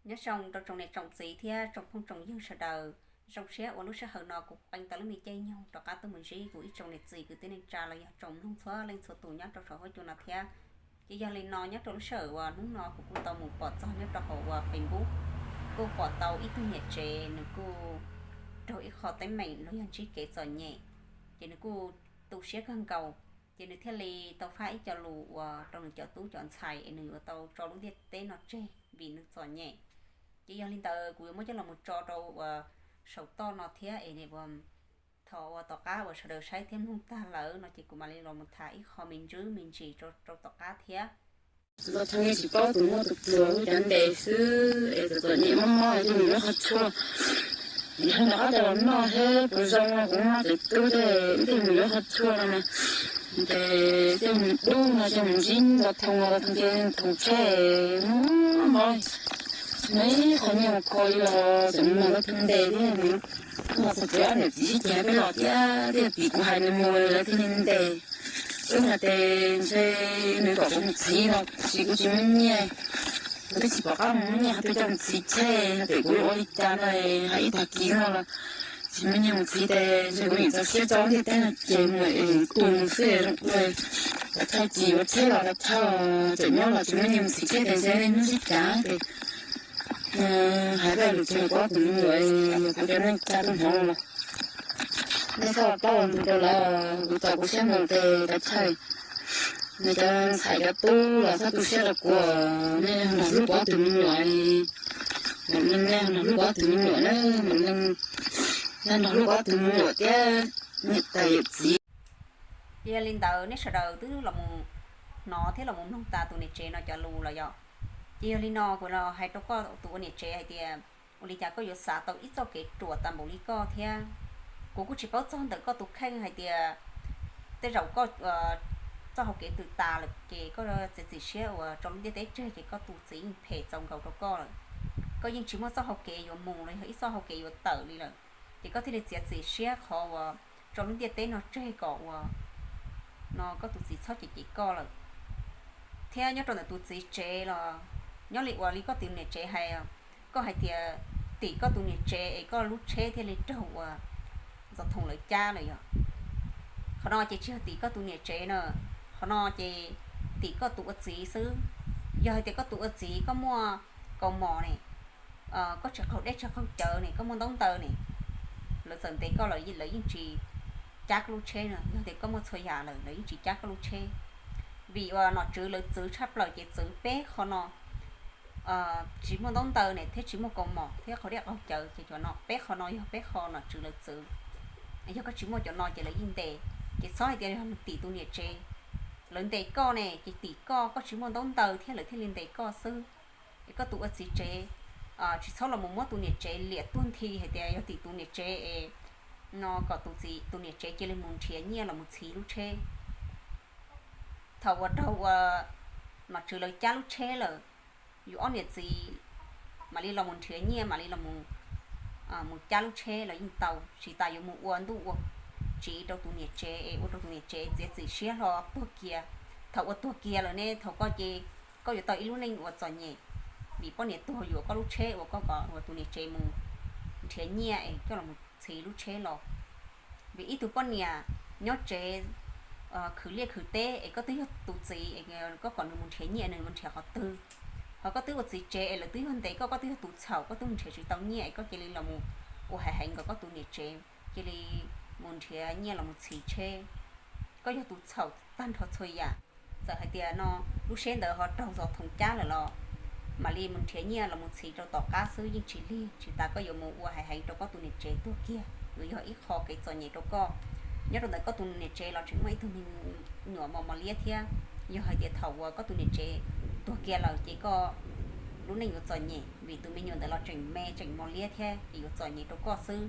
Nyob zoo rau tsoom niam tsoom txiv thiab tsoom phooj tsoom ywg sawv daws. Zoo siab uas lub sij hawm no kuv qee tau lub me caij nyoog rov qab tuaj mus ntsib kuv ib tsoom niam txiv kwv tij neej tsa los yog tsoom mloog txhua leej txhua tus nyob rau saum huab cua no thiab. Ces yog li no nyob rau lub sij hawm uas hnub no kuv kuj tau mus pom txog nyob rau hauv uas Facebook, kuj pom tau ib tug niam tsev nws kuj raug ib qho teeb meem los yog ntsib kev txom nyem, ces nws kuj tu siab kawg nkaus. Ces nws thiaj li tau faj ib co lus uas rau nws cov tub cov ntxhais es nws yuav tau tso lub ntiaj teb no tseg vim nws txom nyem. Ces yog li ntawd kuv yuav muab coj los mus tso rau uas saum toj no thiab es thaum uas tom qab uas sawv daws saib thiab mloog tag lawm no ces kuv mam li los mus tham ib qho me ntsis me ntsis rau tom qab thiab. Tsis paub tus muaj tus pluag lub cov ntes xwb es txom txom nyem mob mob ces mus yuav qhov tshuaj, mus rau qab coj los noj thiab puas zoo no kuv noj tseem tu tej ib tug mus yuav qhov tshuaj no mas, ces tej mus dub no ces mus ntsib nto thoo, nto thoo ces thoo tsheb mob mob, nws ib qho nyiaj mus kho li los tseem mus nto thoo ntes thiab. Mas txog tsev ob niam txiv sib ceg peb los thiab, thiaj tim kuv hais nws mus lawv thiaj li ntes. Wb hais tias ntshe nws kom kuv mus txhiv no, tiam sis kuv tsis muaj nyiaj, kuv twb tsis pom qab mus muab nyiaj qhov twg coj mus txhiv tsheb, hais tias kuv yuav ua li cas no, hais ib tag kis no los tsis muaj nyiaj mus txhiv ces ntshe kuv yeej txaus siab tso lub ntiaj teb no ces mus es tu mus xwb zoo ua. Thaij tsis yuav tsheb los thaij, tseem nyob los tsis muaj nyiaj mus txhiv tsheb ces ntshe nej hnub sib cav ces hais txog lus tseem kuv ob tug me nyuam, yog kuv cov neej tsa tuaj hnov los nej txhob paub ua ntu rau lawv, kuv txaus kuv siab mus ces thaij. Nej cov ntxhais cov tub los txhob tu siab rau kuv, nej nrog hlub kuv ob tug me nyuam, nej nrog hlub kuv ob tug me nyuam na, nej nrog hlub kuv ob tug me nyuam thiab niam tais yawm txiv. Ces yog li ntawd nej sawv daws twb los mus hnov thiab los mus mloog tas tus niam tsev no cov lus los yom. Ces yog li no kuv los hais rau koj tus ua niam tsev hais tias, ua li cas koj yuav xav tau ib txoj kev ruam tas npaum li koj thiab? Kuv kuj tsis paub txog ntawm koj tus kheej hais tias tej zaum koj txoj hau kev twm tas lawm ces koj txiav txim siab uas tso lub ntiaj teb tseg ces koj tus txiv yeej phem txaus nkaus rau koj lawm. Koj yeej tsis muaj txoj hau kev yuav mus los yog ib txoj hau kev yuav tawm li lawm, ces koj thiaj li txiav txim siab qhov uas tso lub ntiaj teb no tseg kom uas no koj tus txiv txhob cem cem koj lawm. Thiab nyob rau ntawm tus txiv tsev los nyob li uas li koj tus niam tsev hais, koj hais tias tim koj tus niam tsev es koj lub tsheb thiaj li raug uas Ntxoov Thoom lawv cab lawm yog. Qhov no ces tsis yog tim koj tus niam tsev na, qhov no ces tim koj tus ua txiv xwb. Yog hais tias koj tus ua txiv koj muaj kaus mom ne, koj tsis qaug dej tsis qaug cawv ne, koj muaj ntaub ntawv ne, lawv txawm ntes koj lawm lawv yeej tsis cab koj lub tsheb na. Yog tias koj muaj txhua yam lawm lawv yeej tsis cab koj lub tsheb. Vim uas nom tswv lawv txwv tshaj plaws ces txwv peb qho no, tsis muaj ntaub ntawv ne thiab tsis muaj kaus mom thiab qaug dej qaug cawv ces cov no peb qho no yog peb qho nom tswv lawv txwv. Yog koj tsis muaj cov no ces lawv yeej ntes. Ces txhob hais tias yog tim tus niam tsev, lawv ntes koj ne ces tim koj, koj tsis muaj ntaub ntawv thiab lawv thiaj li ntes koj xwb. Es koj tus ua txiv tsev tsis txhob los mus muab tus niam tsev liam tuag nthi hais tias yog tim tus niam tsev es no kom tus txiv, tus niam tsev cia li mus nrhiav nyiaj los mus txhiv lub tsheb. Thaum uas raug uas nom tswv lawv cab lub tsheb lawm, yus ob niam txiv mam li los mus nrhiav nyiaj mam li los mus cab lub tsheb los yeej tau, tsis tas yuav mus ua ntuj ua tsiv rau tus niam tsev es ua rau tus niam tsev txiav txim siab hlo tuag kiag. Thaum uas tuag kiag lawm ne thaum koj ces koj yuav tau ib lub neej uas txom nyem, vim poj niam tuag yuav koj lub tsheb uas koj kom uas tus niam tsev mus nrhiav nyiaj es coj los txhiv lub tsheb los. Vim ib tug poj niam nyob tsev khwv liaj khwv teb es koj twb yog tus txiv, koj kom nws mus nrhiav nyiaj nws mus nrhiav qhov twg? Ho koj twb ua txiv tsev es lawv twb yog ntes koj, koj twb yog tus txhaum, koj twb mus nrhiav tsis tau nyiaj es koj cia li los mus ua haiv heev nkaus koj tus niam tsev, cia li mus nrhiav nyiaj los mus txhiv tsheb. Koj yog tus txhaum tag nrho txhua yam. Txawm hais tias no lub tsheb ntawd ho raug Ntxoov Thoom cab lawm los mam li mus nrhiav nyiaj los mus txhiv rau tom qab xwb yeej tsis lig, tsis tas koj yuav mus ua haiv heev rau koj tus niam tsev tuag kiag, yuav yog ib qho kev txom nyem rau koj. Nyob rau ntawm koj tus niam tsev los tseem muaj ib tug me nyuam mos mos liab thiab. Yog hais tias thaum uas koj tus niam tsev tuag kiag lawm ces koj lub neej yuav txom nyem, vim tus me nyuam ntawd los tseem me tseem mos liab thiab ces yuav txom nyem rau koj xwb.